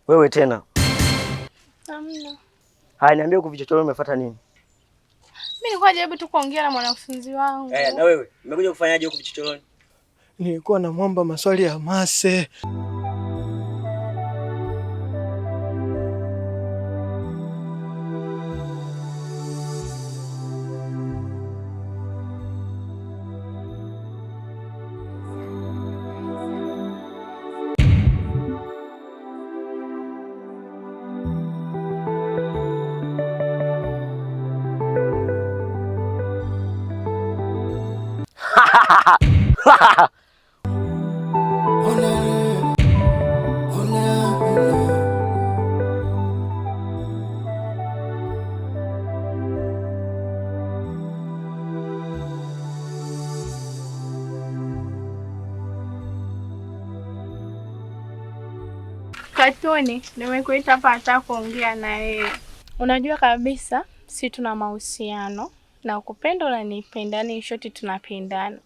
Wewe tena? Hamna. Haya, niambie huko vichochoro umefuata nini? Mimi nilikuwa najaribu tu kuongea na mwanafunzi wangu. Eh, na wewe umekuja kufanyaje huko vichochoroni? Nilikuwa namwomba maswali ya mase. Katuni, nimekuita hapa hata kuongea na yeye. Unajua kabisa si tuna mahusiano na kupenda unanipenda, yani shoti tunapendana.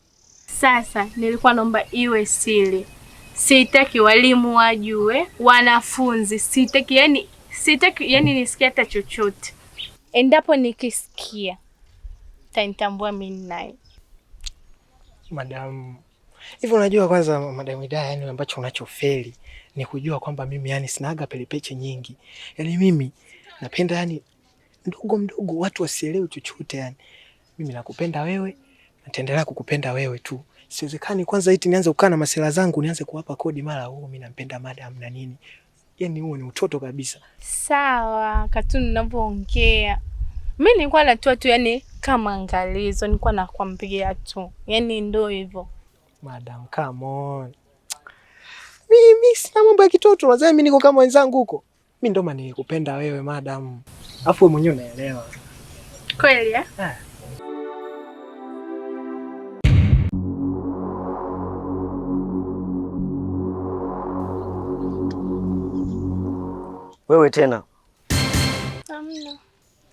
Sasa nilikuwa naomba iwe siri, sitaki walimu wajue, wanafunzi sitaki, yani sitaki, yani nisikie hata chochote. Endapo nikisikia tanitambua mimi naye. Madam, hivi unajua kwanza Madam Hidaya, yani ambacho unachofeli ni kujua kwamba mimi yani sinaga pelepeche nyingi. Yani mimi napenda yani mdogo mdogo, watu wasielewe chochote yani. Mimi nakupenda wewe, nitaendelea kukupenda wewe tu. Siwezekani kwanza eti nianze kukaa na masela zangu nianze kuwapa kodi mara huo mimi nampenda madam na nini. Yani huo ni utoto kabisa. Sawa, Katuni, ninavyoongea mi nilikuwa natoa tu yani kama angalizo, nilikuwa nakwambia tu, yani ndo hivyo. Madam, come on. Mimi sina mambo ya kitoto, nadhani mimi niko kama wenzangu huko. Mimi ndo maana nilikupenda wewe madam. Alafu wewe mwenyewe unaelewa. Kweli eh? Ah. Wewe tena? Hamna.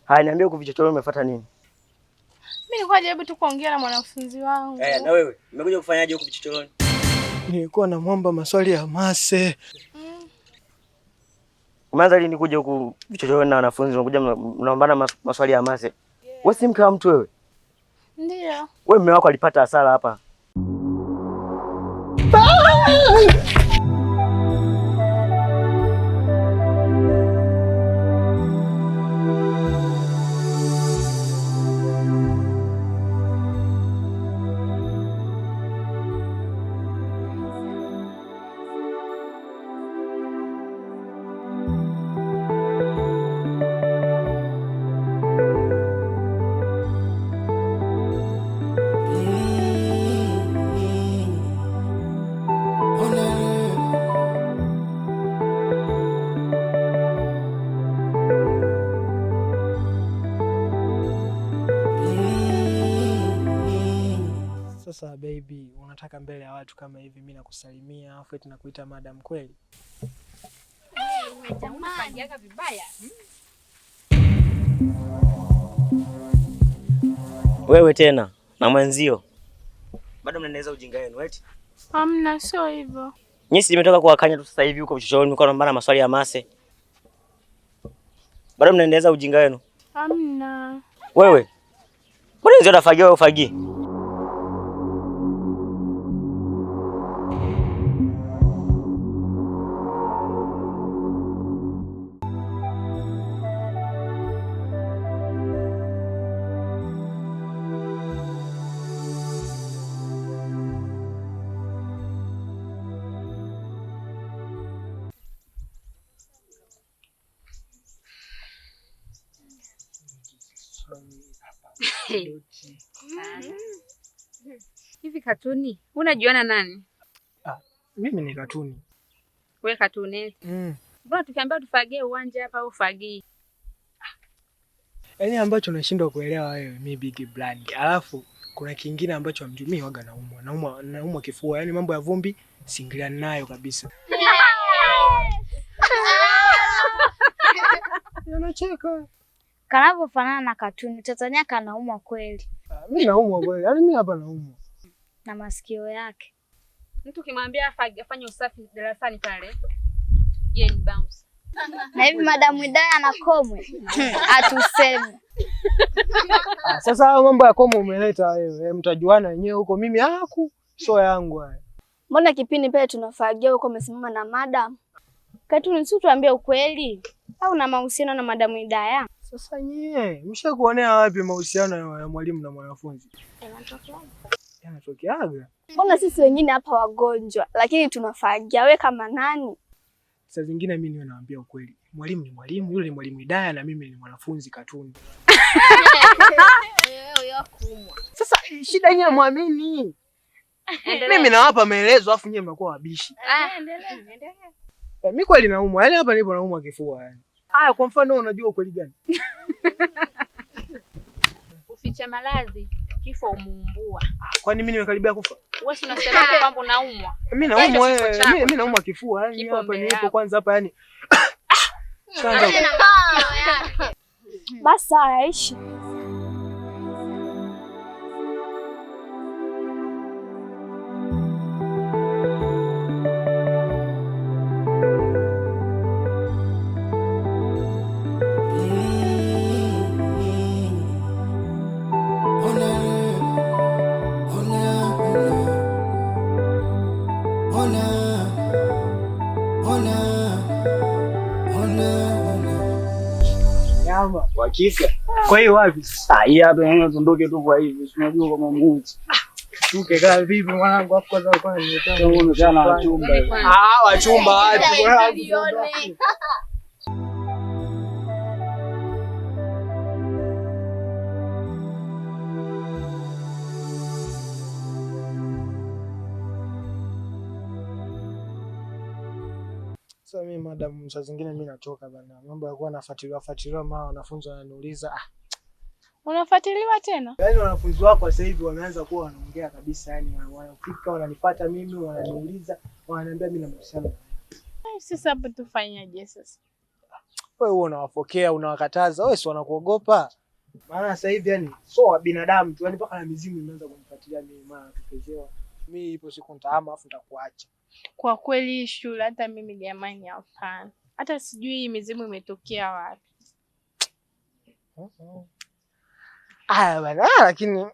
Haya, niambie huko vichochoro umefuata nini? Mimi nilikuwa najaribu tu kuongea na mwanafunzi wangu. Eh, na wewe umekuja kufanyaje huko vichochoroni? Nilikuwa namwomba maswali ya mase. Umeanza lini kuja huku vichochoroni na wanafunzi unakuja mnaombana maswali ya mase? Wewe si mke wa mtu wewe? Ndio. Wewe mume wako alipata hasara hapa. Sasa baby, unataka mbele ya watu kama hivi mimi nakusalimia afu eti nakuita madam kweli? Wewe tena na mwenzio bado mnaendeleza ujinga wenu eti? Hamna, sio hivyo. Nyinyi si nimetoka kuwakanya tu sasa hivi huko vichochoroni, mlikuwa mnaombana maswali ya mase. Bado mnaendeleza ujinga wenu? Hamna. Wewe mbona wenzio unafagia wewe ufagii? Hivi Katuni, unajuana nani? Ah, mimi ni Katuni. We Katuni. Mbona tukiambiwa tufagie uwanja hapa ufagii? Yaani ambacho unashindwa kuelewa wewe, mi big brand. Alafu kuna kingine ambacho hamjui, mimi waga naumwa. Naumwa, naumwa kifua. Yaani mambo ya vumbi singiliani nayo kabisa. Anacheka. Kanavyofanana na Katuni, Tanzania kanaumwa kweli. Mimi naumwa kweli. Yaani mimi hapa naumwa. Na masikio yake. Mtu ukimwambia afanye usafi darasani pale, yeye ni bounce. Na hivi Madamu Hidaya na komwe atuseme. Sasa hayo mambo ya komwe umeleta wewe, mtajuana wenyewe huko, mimi haku sio yangu haya. Mbona kipindi pale tunafagia huko umesimama na madam? Katuni, si tuambie ukweli au na mahusiano na Madamu Hidaya? Sasa nyie mshakuonea wapi mahusiano ya mwalimu na mwanafunzi? Yanatokeaga. Mbona sisi wengine hapa wagonjwa lakini tunafagia, wewe kama nani? Saa zingine mimi niwe naambia ukweli. Mwalimu ni mwalimu, yule ni mwalimu Hidaya na mimi ni mwanafunzi Katuni. Sasa shida yenyewe muamini. Mimi nawapa maelezo afu nyewe mnakuwa wabishi. Endelea. Mimi kweli naumwa. Yaani hapa nilipo naumwa kifua yani. Haya, kwa mfano unajua ukweli gani? Uficha maradhi kifo umuumbua. Kwani mimi nimekaribia kufa? Wewe si unasema kwamba unaumwa? Mimi naumwa wewe. Mimi naumwa kifua yani hapa nilipo kwanza hapa yani. Basi sawa, yaishi. Hakika. Kwa hiyo wapi? Hii hapa naona tuondoke tu kwa hivi. Si unajua kama muuzi. Tuke kaa vipi mwanangu hapo kwanza alikuwa ananiletea. Umekaa na wachumba. Wachumba wapi mwanangu? Sasa mimi madam, saa zingine mimi nachoka bana. Mambo ya kuwa nafuatiliwa fuatiliwa, mara wanafunzi wananiuliza. Unafuatiliwa tena? Yaani wanafunzi wako sasa hivi wameanza kuwa wanaongea kabisa, yani wanafika wananifuata mimi, wananiuliza, wananiambia mimi na mahusiano. Sasa hapo tufanyaje sasa? Wewe unawafokea, unawakataza, wewe si wanakuogopa. Maana sasa hivi yani sio binadamu tu, yani mpaka na mizimu imeanza kunifuatilia mimi, maana tukezewa. Mimi ipo siku nitahama afu nitakuacha. Kwa kweli shule hata mimi jamani hapana. Hata sijui mizimu imetokea wapi. Aya bana, lakini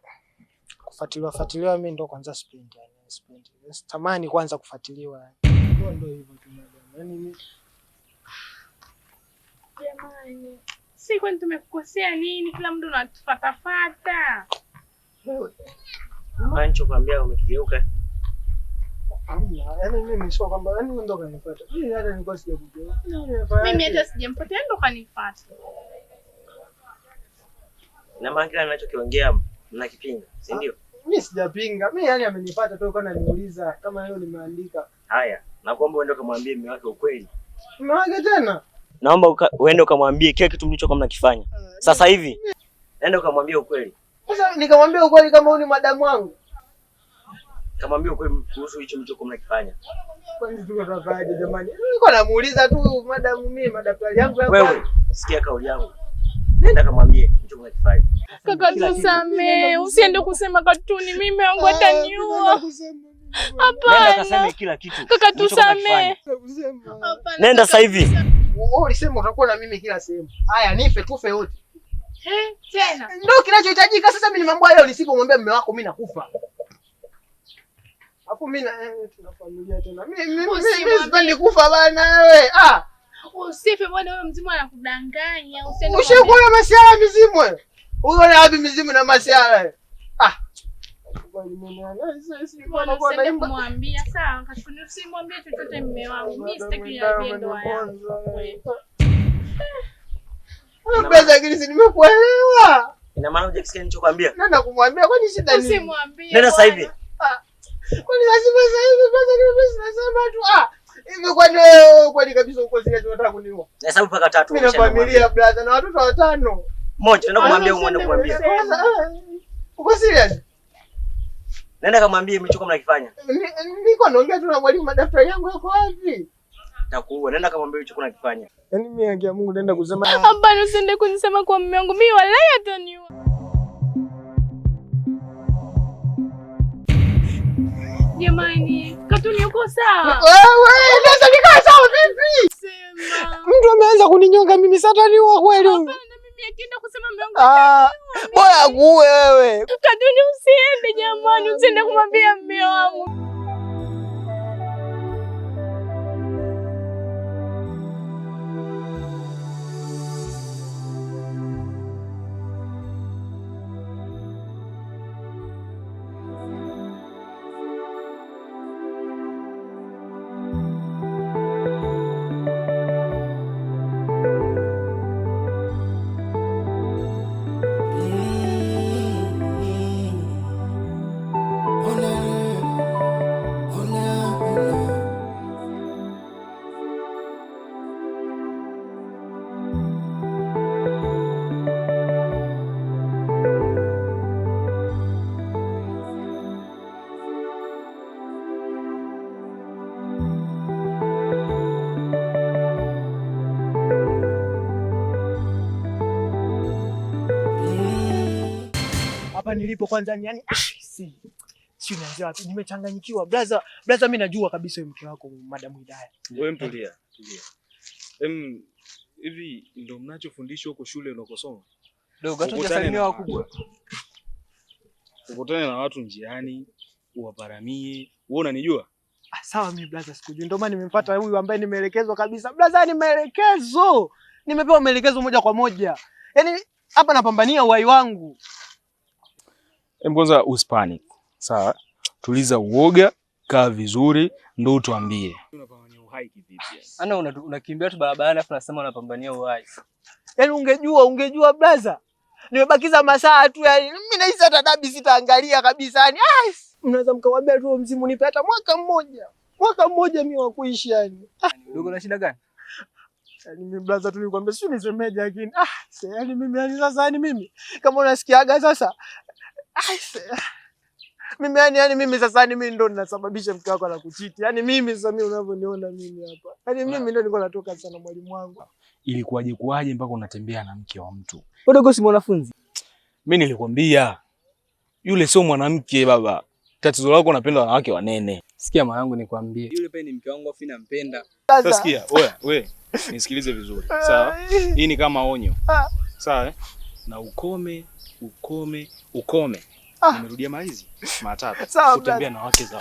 kufuatiliwa mimi ndo kwanza sipendi yani, sipendi. Sitamani kwanza kufuatiliwa. Ndio hivyo tu madam. Yaani mimi jamani, si kwani tumekukosea nini? Kila mtu anatufuatafuata. Wewe. Mancho kwambia umekigeuka. Hamna, yaani mimi sio kwamba yaani wewe ndo kanifuata. Mimi hata nilikuwa sijakugeuka. Mimi hata sijamfuata, ndo kanifuata. Na maana kila ninachokiongea mnakipinga, si ndio? Mimi sijapinga. Mimi yani amenifuata tu kwa ananiuliza kama leo nimeandika. Haya, nakuomba uende ukamwambie mume wake ukweli. Mume wake tena? Naomba uende ukamwambie kila kitu mlichokuwa mnakifanya. Sasa hivi nenda ukamwambie ukweli. Sasa nikamwambia ukweli kama huyu ni madamu wangu. Kamwambie ukweli kuhusu hicho mlichokuwa mnakifanya. Kwani tuko tunafanyaje jamani? Nilikuwa namuuliza tu madamu mimi madaftari yangu yako. Wewe sikia kauli yangu. Nenda kamwambie mlichokuwa mnakifanya. Kaka tusamee, usiende kusema Katuni, mimi wangu ataniua. Hapana. Nenda kaseme kila kitu. Kaka tusamee. Nenda sasa hivi. Wewe ulisema utakuwa na mimi kila sehemu. Haya nife tufe wote. Tena. Ndio kinachohitajika sasa. Mimi nimwambia leo nisipomwambia mume wako mimi nakufa. Hapo mimi na tuna familia tena. Mimi sipendi kufa bana wewe. Usife bwana, wewe mzimu anakudanganya. Usiende. Ushakuona masiala mizimu wewe? Unaona wapi mizimu na masiala wewe? Usiende kumwambia sawa, Katuni usimwambie chochote mume wangu. Mimi sitaki niambie ndoa yangu. Wewe brother, lakini si nimekuelewa. Ina maana hujakisikia nilichokuambia? Nenda kumwambia, kwani shida nini? Usimwambie. Nenda sasa hivi. Kwani lazima sasa hivi brother, mimi nasema tu hivi kwani wewe kwani kabisa uko serious unataka kuniua? Nahesabu mpaka 3. Mimi na familia brother na watoto 5. Moja, nenda kumwambia uende kumwambia. Uko serious? Nenda kamwambie mlichokuwa mnakifanya. Niko naongea tu na mwalimu, madaftari yangu yako wapi? Nitakuua. Nenda kamwambie mlichokuwa mnakifanya. Yaani mimi haki ya Mungu naenda kusema. Hapana, usiende kunisema kwa mume wangu. Mimi walai ataniua. Jamani, Katuni uko sawa? Wewe, sasa niko sawa vipi? Sema. Mtu ataniua kweli huyu. Hapana, na mimi akienda kusema mume wangu Ah, bora akuue wewe. Katuni, usiende jamani, usiende kumwambia mume wangu. Hapa nilipo kwanza ni yani si nianzie wapi? Nimechanganyikiwa. Brother, brother mimi najua kabisa huyu mke wako Madam Hidaya. Wewe mtulia, tulia. Hivi ndio mnachofundishwa huko shule unakosoma? Dogo, hata Ukutane hujasalimia na wakubwa. Ukutane na watu njiani, uwaparamie. Wewe unanijua? Ah, sawa mimi brother sikujui. Ndio maana nimempata huyu ambaye nimeelekezwa kabisa. Brother ni maelekezo. Nimepewa maelekezo moja kwa moja. Yaani hapa napambania uhai wangu. Kwanza usipanic. Sawa? Tuliza uoga, kaa vizuri ndio utuambie. Unapambania uhai kivipi? Ana unakimbia tu barabarani afu unasema unapambania uhai. Yaani ungejua brother. Nimebakiza masaa tu yani mimi nahisi hata dabi sitaangalia kabisa yani. Ah, mnaweza mkamwambia tu mzimu nipe hata mwaka mmoja. Mwaka mmoja mimi wa kuishi yani. Dogo, na shida gani? Yaani mimi brother tu nikwambia sio nisemeje lakini yaani mimi yani sasa yani mimi kama unasikiaga sasa mimi yani mimi sasa yani mimi ndo ninasababisha mke wako anakuchiti. Yaani mimi sasa mimi unavyoniona mimi hapa. Yaani mimi ndo nilikuwa natoka sana mwalimu wangu. Ilikuwaje kuwaje mpaka unatembea na mke wa mtu? Dogo, si mwanafunzi. Mimi nilikwambia yule sio mwanamke baba. Tatizo lako unapenda wanawake wanene. Sikia mwanangu, nikwambie. Yule pale ni mke wangu afu nampenda. Sasa sikia, oya, we, nisikilize vizuri. Sawa? Hii ni kama onyo. Sawa eh? Na ukome, ukome, ukome. Nimerudia mara hizi matatu. Sawa, Utembea na wake za.